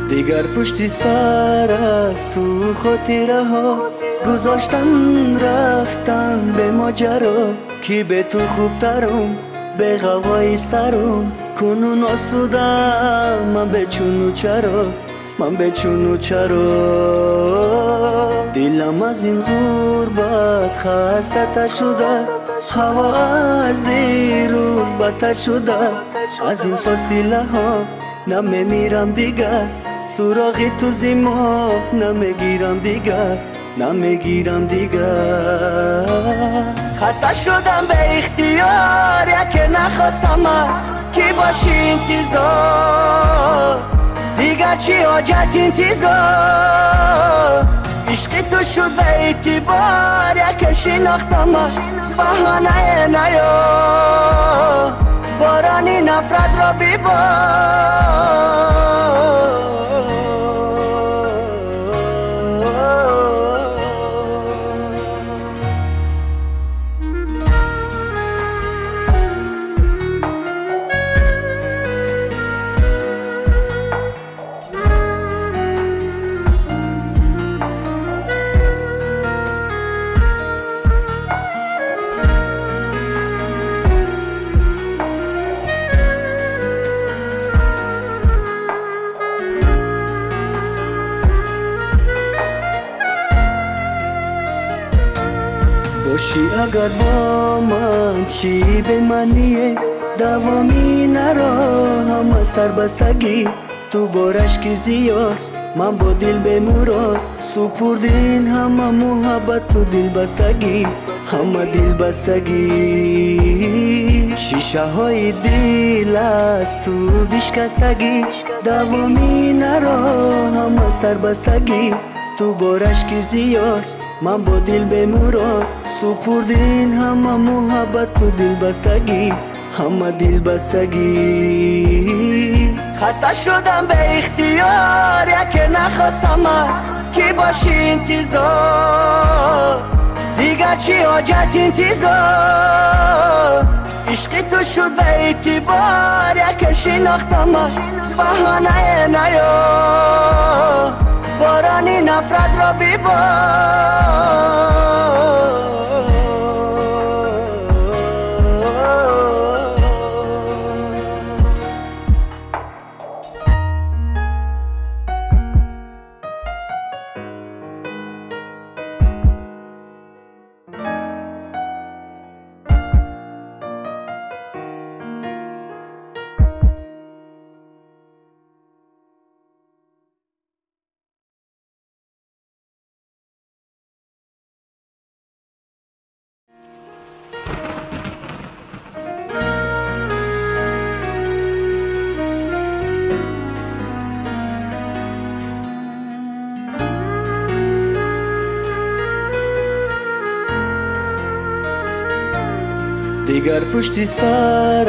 Дигар пушти сар аз ту хотираҳо гузоштан рафтан бе моҷаро, ки бе ту хубтарум, бе ғавғои сарум. Кунун осудам ман бечуну чаро, ман бечуну чаро. Дилам аз ин ғурбат хастата шуда, ҳаво аз дирӯз бадтар шуда. Аз ин фосилаҳо намемирам дигар, суроғи ту зи моҳ намегирам дигар, намегирам дигар. Хаста шудам бе ихтиёр, яке нахостам ман ки боши интизор. Дигар чӣ ҳоҷат интизор? Ишқи ту шуд бе эътибор, яке шинохтам ман баҳонае наё, борони нафратро бибор. Бошӣ агар бо ман чӣ бемаъние, давоми наро ҳама сарбастагӣ. Ту бо рашки зиёд, ман бо дил бемурод. Супурдин ҳама муҳаббату дилбастагӣ, ҳама дилбастагӣ. Шишаҳои дил аз ту бишкастагӣ, давоми наро ҳама сарбастагӣ. Ту бо рашки зиёд, ман бо дил бемурод. Супурдин ҳама муҳаббату дилбастагӣ, ҳама дилбастагӣ. Хаста шудам бе ихтиёр, яке нахостам ман ки боши интизор. Дигар чӣ ҳоҷат интизор? Ишқи ту шуд бе эътибор, яке шинохтам ман баҳонае наё, борони нафратро бибор. Дигар пушти сар